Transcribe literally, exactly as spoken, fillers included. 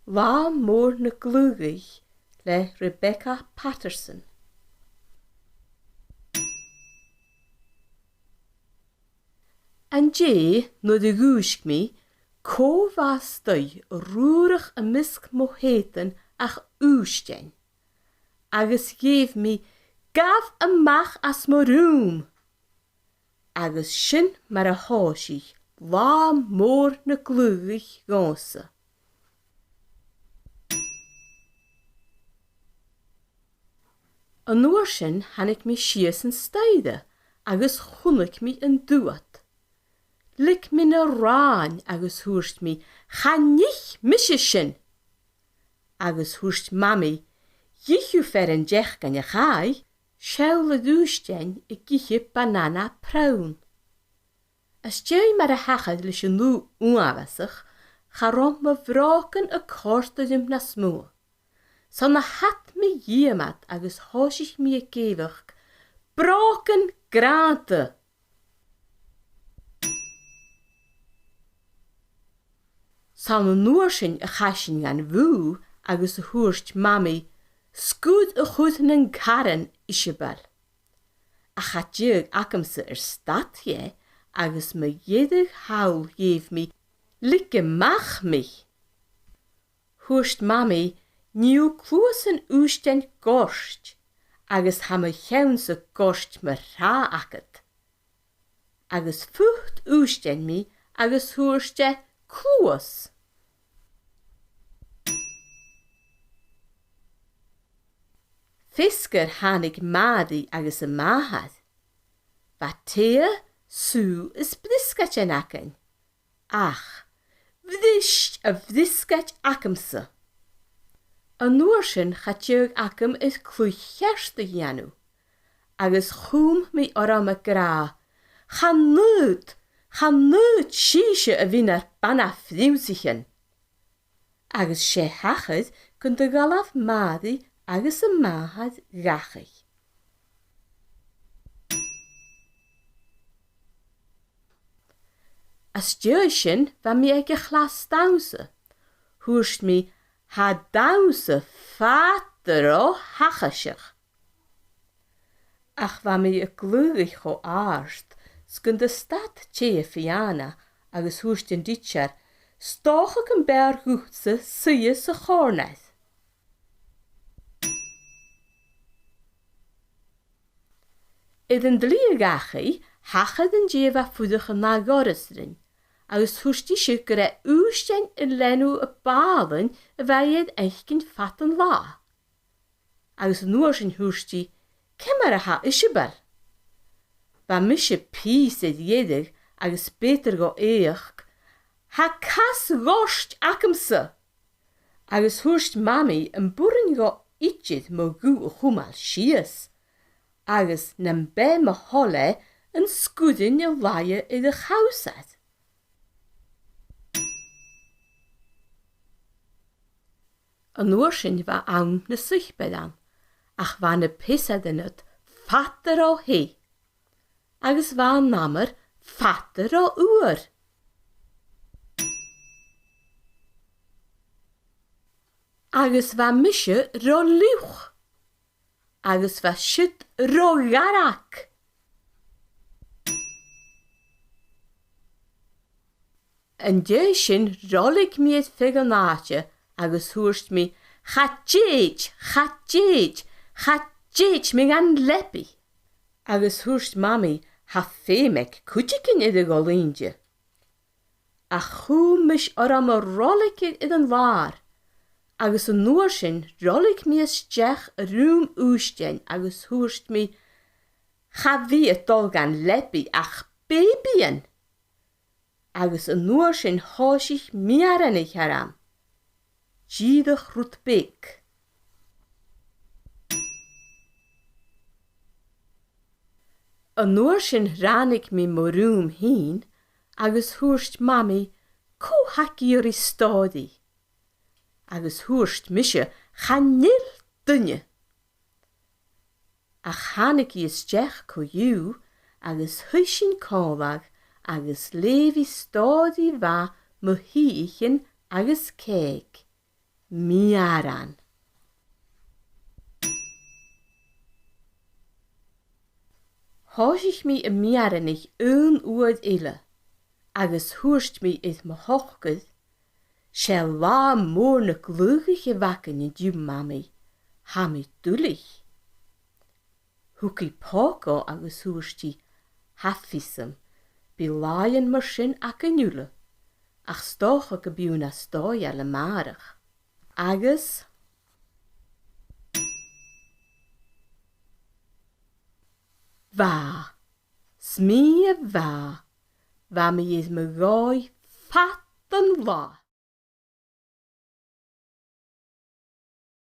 Latha Mòr na Glaodhaich le Rebecca Patterson. An-dè nuair a dhùisg mi, cò bha a-staigh rùrach am measg mo sheadan ach Ùisdean, agus dh'èigh mi, "Gabh a-mach às mo rùm!" Agus sin mar a thòisich Latha Mòr na Glaodhaich dhòmhsa. An uair sin thàinig mi sìos an staidhre agus chunnaic mi an t-uabhas. Leig mi na ràin agus thuirt mi, "Chan ith mise sin!" Agus thuirt Mamaidh, "Dh'ith thu fear an t-seachdain a chaidh, seall air Ùisdean ag ithe banana pronn." Às dèidh mar a thachair leis an ugh uabhasach, cha robh mo bhrògan a' còrdadh rium nas motha. 'S ann a thàinig mi dhìom iad agus thòisich mi ag èigheach, "Brògan grànda!" 'S ann an uair sin a chaidh sinn dhan bhùth agus a thuirt Mamaidh, "Sguir a chur nan caran, Iseabail." Ach cha d' fhuair agamsa air stad dheth, agus mu dheireadh thall dh'èigh mi, "Leig a-mach mi!" Thuirt Mamaidh, "Nì thu cluasan Ùisdein goirt, agus tha mo cheann-sa goirt mar-thà agad." Agus phut Ùisdean mi agus thuirt e, "Cluas." Feasgar thàinig Màiri agus a màthair. Bha tì, sùgh is briosgaidean againn. Ach bhris a' bhriosgaid agamsa. An uair sin cha d' fhuair agam ach cluich cheart a dhèanamh, agus chùm mi orm ag ràdh, "Chan fhaod, chan fhaod sibhse a bhith nar bana-phrionnsa." Agus 's e a thachair gun do dh'fhalbh Màiri agus a màthair dhachaigh. Às dèidh sin bha mi aig a' chlas dannsa. Thuirt mi, "Tha dannsa fada ro thachaiseach." Ach bha mi a' glaodhaich cho àrd 's gun do stad tè a' phìoba agus thuirt an tidsear, "'S dòcha gum b' fheàrr dhutsa suidhe sa chòrnair." Air an t-slighe dhachaigh, thachair an tè a bha a' fuireach an ath dhoras rinn, agus thuirt ise gur e Ùisdean a lean a' bhàlainn a bha i air fhaicinn fad an latha. Agus an uair sin thuirt i, "Ciamar a tha Iseabail?" Bha mise pìos air dheireadh agus b' fheudar dhomh èigheach, "Tha cas ghoirt agamsa!" Agus thuirt Mamaidh am b' urrainn dhomh idir mo ghuth a chumail sìos, agus nam b' e mo thoil e, an sguir i an laighe air a' chabhsair. An uair sin bha àm na suipeir ann, ach bha na peasairean ud fada ro theth, agus bha an amar fada ro fhuar. Agus bha mise ro fhliuch, agus bha siud ro ghearr. An dèidh sin roilig mi air feadh an àite agus thuirt mi, "Cha tèid, cha tèid, cha tèid mi dhan leabaidh." Agus thuirt Mamaidh, "Tha feum aig cuideigin air a dhol innte." Ach chùm mise orm a' roiligeadh air an làr, agus an uair sin roilig mi a-steach a rùm Ùisdein agus thuirt mi, "Cha bhi a' dol dhan leabaidh ach bèibidhean." Agus an uair sin thòisich meadhanach orm. Dìreach rud beag. An uair sin ràinig mi mo rùm fhìn agus thuirt Mamaidh, "Cò th' agaibh ri stòiridh?" Agus thuirt mise, "Chan eil duine." Ach thàinig i a-steach co-dhiù agus shuidh sinn còmhla agus leugh i stòiridh mhath mu shìthichean agus cèic. Mearan. Thòisich mi a' mearanaich aon uair eile, agus thuirt mi air mo shocair, "'S e latha mòr na glaodhaich a bh' againn an-diugh, Mamaidh, tha mi duilich." Thug i pòg dhomh agus thuirt i, "Tha fios agam, bidh làithean mar sin againn uile, ach 's dòcha gum bi thu nas dòigheil a-màireach." Agus bha, 's mi a bha, bha mi air mo dhòigh fad an latha.